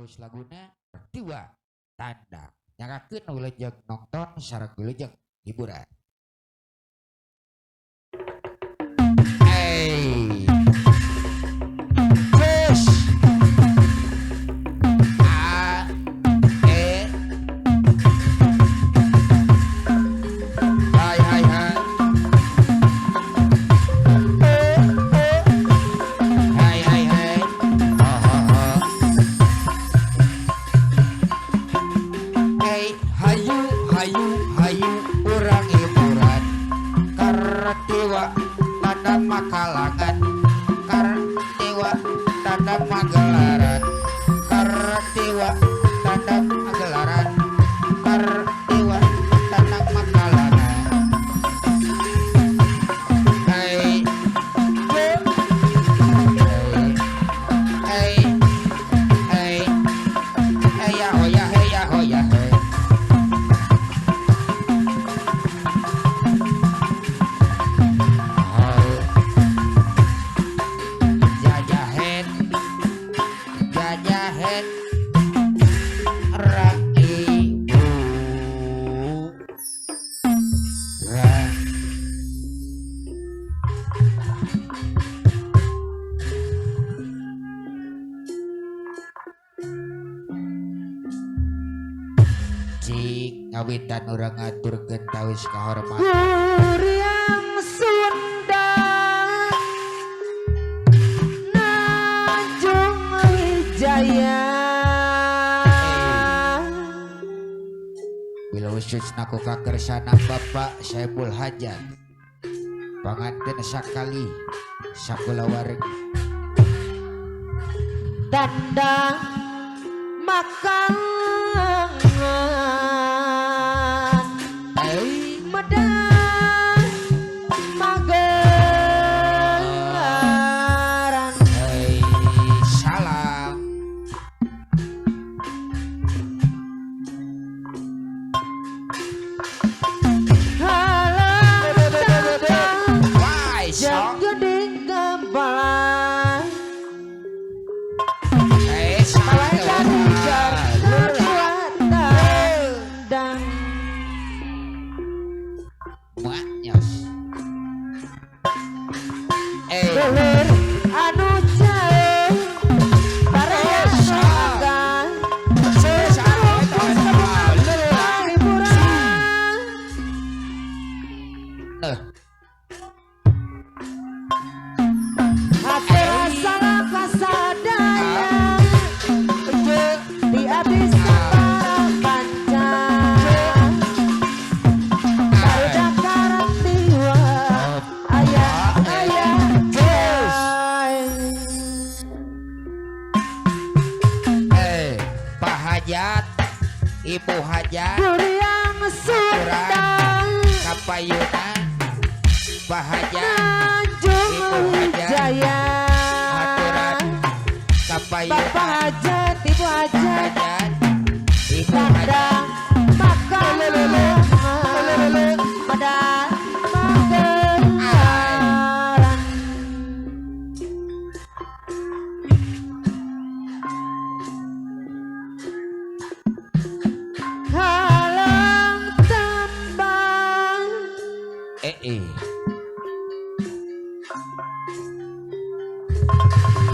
Tawis laguna Tiwa Tanda nyanggakeun wilujeng nonton sareng wilujeng hiburan. Hey. Yes. A E. Hai hai hai. Hai hai hai. Ho ho ho. Hey, hayu hayu hayu urang hiburan. Kartiwa tanda makalangan. Kartiwa tanda magelaran. Kartiwa tanda magelaran. Kartiwa tanda makalangan. Hey, hey, hey, hey, hey ya ho ya hey ya ho ya hey. Oh. Jajahen, jajahen, rang ibu, rang. Cing ngawitan urang ngaturkeun tawis kahormatan. Kuring Sunda Najung Wijaya. Bila khususna ku kakersana Bapak Saiful Hajat panganten sakali sakulawargi. Tanda makalangan Hey. Medang magelaran. Hey, salam. Halang tanda Wai, jang sok. gede gembalan. Eh, salah. Malaikat hujan tandang. Maknyos. Eh, Dulur anu jauh baraya akan hiburan. Nah, Hatur salam kasadaya di abis para panca. Barudak Kartiwa ayah ayah jai. Eh, Pak Hajat, Ibu Hajat, Kuring Sunda Kapayuna, Pak Hajat, Najung Ibu Hajat, Wijaya. Haturan, Kapayuna, Bapak Hajat, Ibu Hajat, Hajat, Ibu tanda Hajat, makalangan medang magelaran. Halang tembang eh, eh,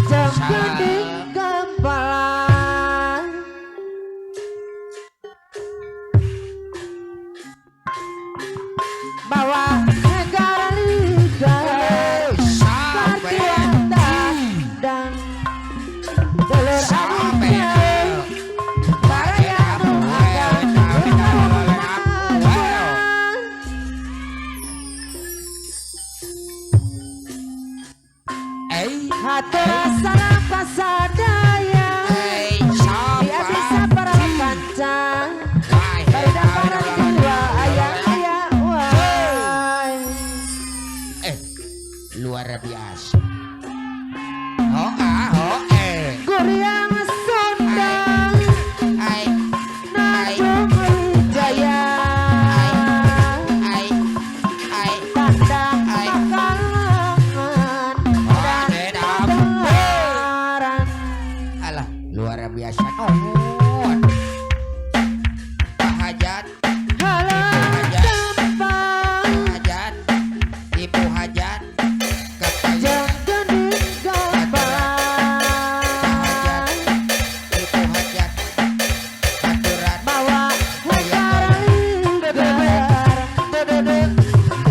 jam gede gembalan. Bawa negara liga sampai, Kartiwa tandang. Dulur anu jauh baraya anu akan hiburan. Eh, Hatur salam kasadaya biasa nuhun. Pak Hajat, Halang tembang Hajat, Ibu Hajat, Kapayun, jeung gending gambang Ibu Hajat, aturan mawa negara ligar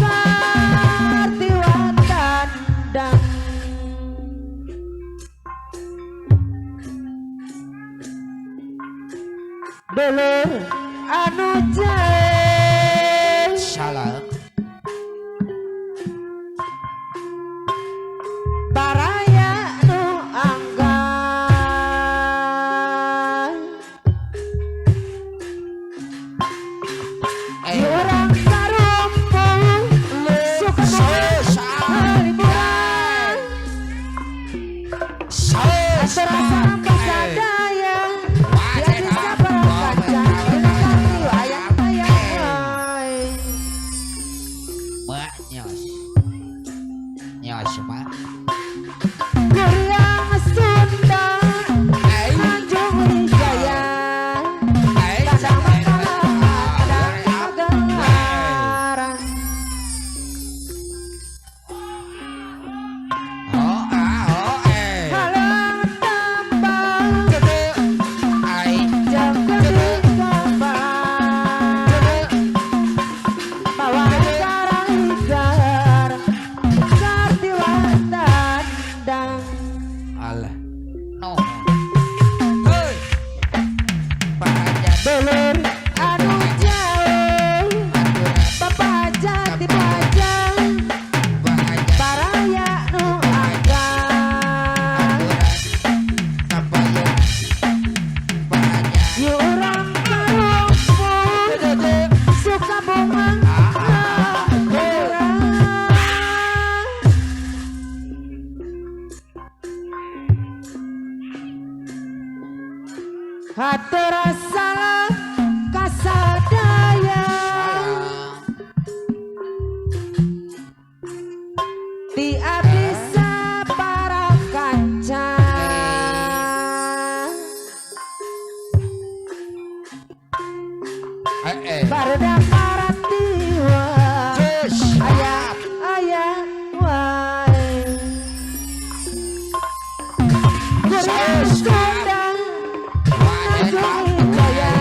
Kartiwa tandang dulur anu jauh salam baraya nu anggang urang karumpul suka liburan Serasa kasadaya di abdi sabar kaca ayang ayang wae. Mak nyos nyos mak Kuryang Sunda Tanjung Wijaya Kacamata Pagelaran oh ah oh eh Halang tambang ai jeung gending gambang Bawa negara ligar Kartiwa tandang alah no hei Pak Hajat Dulur anu jauh aturan Bapak hajat ibu hajat Pak Hajat Baraya nu anggang aturan Kapayun Pak Hajat Yuk urang karumpul Suka bunga urang Hatur salam kasadaya salam Ti abdi sapara kanca eh eh Barudak karatiwa Cus Aya aya wae Kuryang Sunda Tanjung Wijaya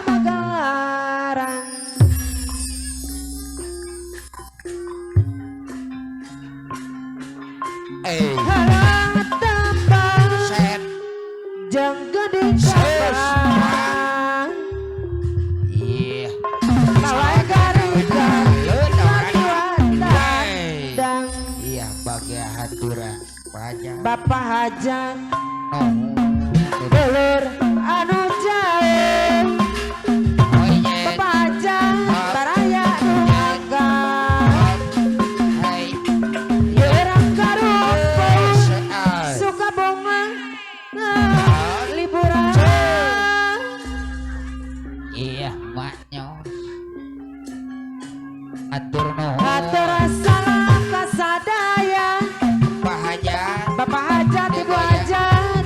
Pagelaran eh Halang tembang set jeung gending gambang iya Mawa gariga Kartiwa tandang iya bagai hatura Pak Hajat Bapak Hajat no dulur anu jauh oh iya Bapak Hajat baraya nu anggang hai Ye urang karumpul seal suka bunga liburan iya mak nyos atur nuhun Hatur salam kasadaya Pak Hajat Bapak Hajat Ibu Hajat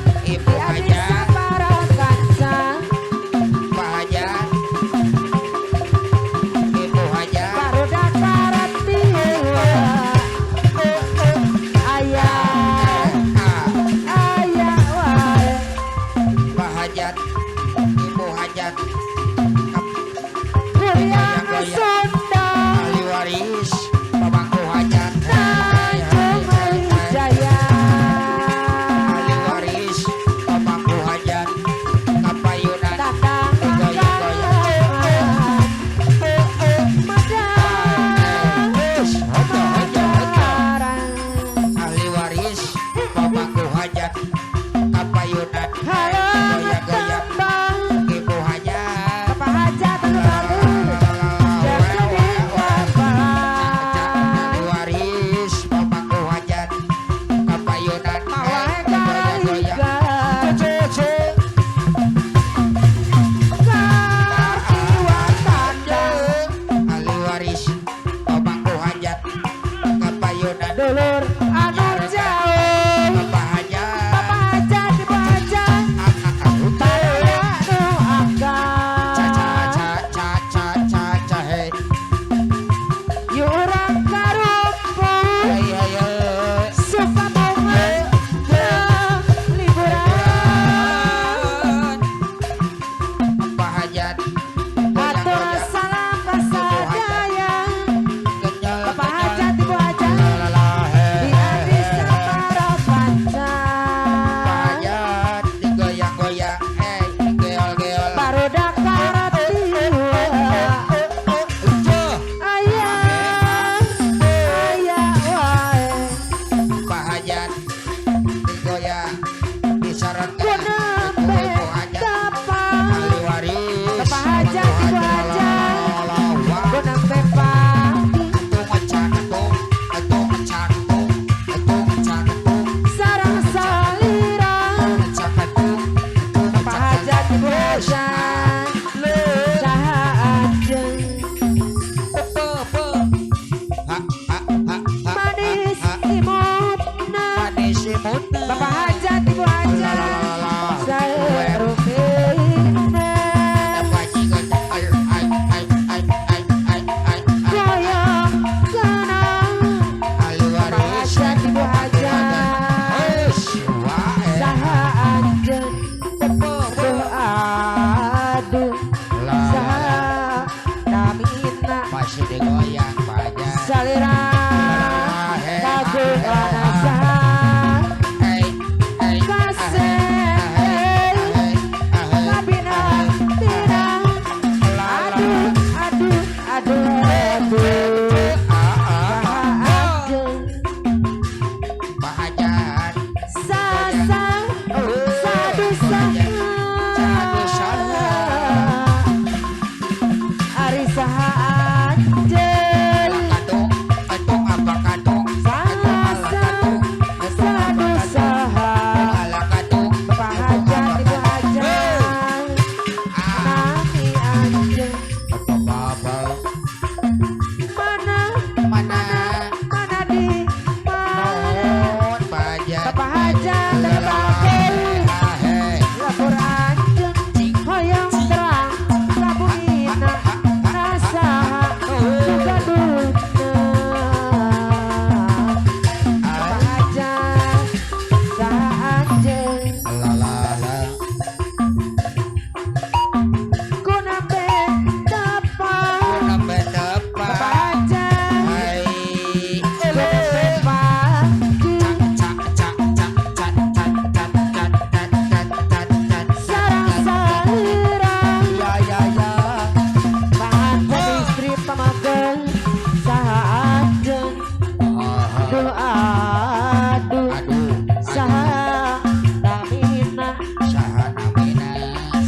Saha namina?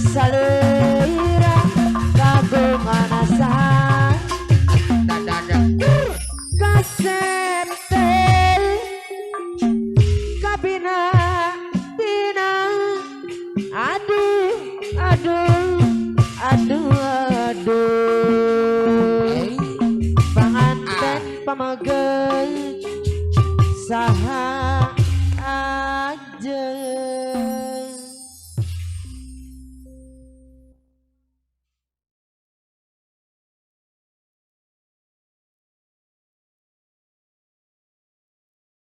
Salira kagungan asa. Dadada. Kasep teh kabina bina, aduh aduh aduh aduh. Eh. Panganten pameget.